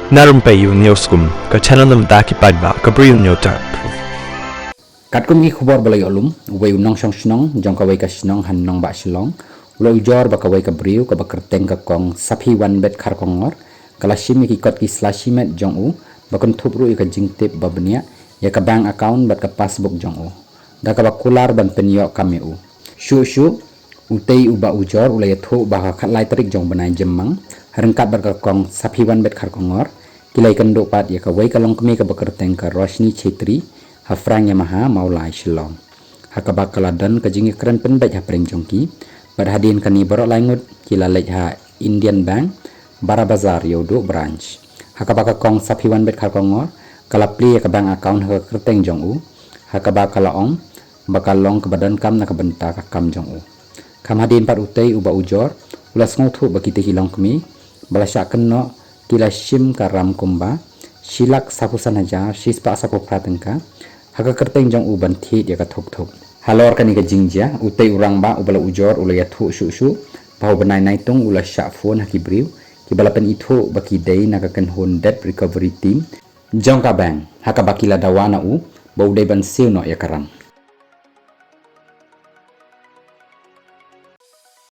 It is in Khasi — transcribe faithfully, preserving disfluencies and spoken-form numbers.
Na rympei u News Kum, ka channel na bynta ki paidbah ka Bri u Newtap. Katkum ki khubor ba la ïoh lum, uwei u nongshong shnong jong kawei ka shnong ha nongbah Shillong u la ujor ba kawei ka briew kaba kyrteng ka Kong Saphiwanbet Kharkongor ka la shim ïa ki kot ki sla shimet jong u, ba kynthup ruh ïa ka jingtip ba bniah ïa ka bank account bad ka passbook jong u, da kaba kular ban pynïoh kam ïa u. Shuh shuh, utei u bah ujor u la ïathuh ba ha ka khatlai tarik jong u bnai Jymmang, ha ryngkat bad ka Kong Saphiwanbet Kharkongor ki la ïakynduh pat ïa kawei ka longkmie kaba kyrteng ka Roshni Chhetri ha Frank Yamaha, Mawlai, Shillong, ha kaba ka la don ka jingïakren pynbeit hapdeng jong ki. Bad hadien kane baroh lai ngut ki la leit ha Indian Bank, Barabazar, Ïewduh Branch, ha kaba ka Kong Saphiwanbet Kharkongor ka la plie ïa ka bank account ha ka kyrteng jong u, ha kaba ka la ong ba ka long kaba donkam na ka bynta ka kam jong u. Kham hadien pat, utei u bah ujor u la sngewthuh ba kitei ki longkmie ba la shah kynnoh ki la shim ka ram kumba shi lak saphew san hajar shi spah saphew phra tyngka ha ka kyrteng jong u ban thied ïa ka thuk thuk. Halor kane ka jingjia, utei u rangbah uba la ujor u la ïathuh shuh shuh ba ha u bnai Naitung u la shah phone ha ki briew kiba la pynithuh ba ki dei na ka kynhun debt recovery team jong ka bank, ha kaba ki la dawa na u ba u dei ban siew noh ïa ka ram.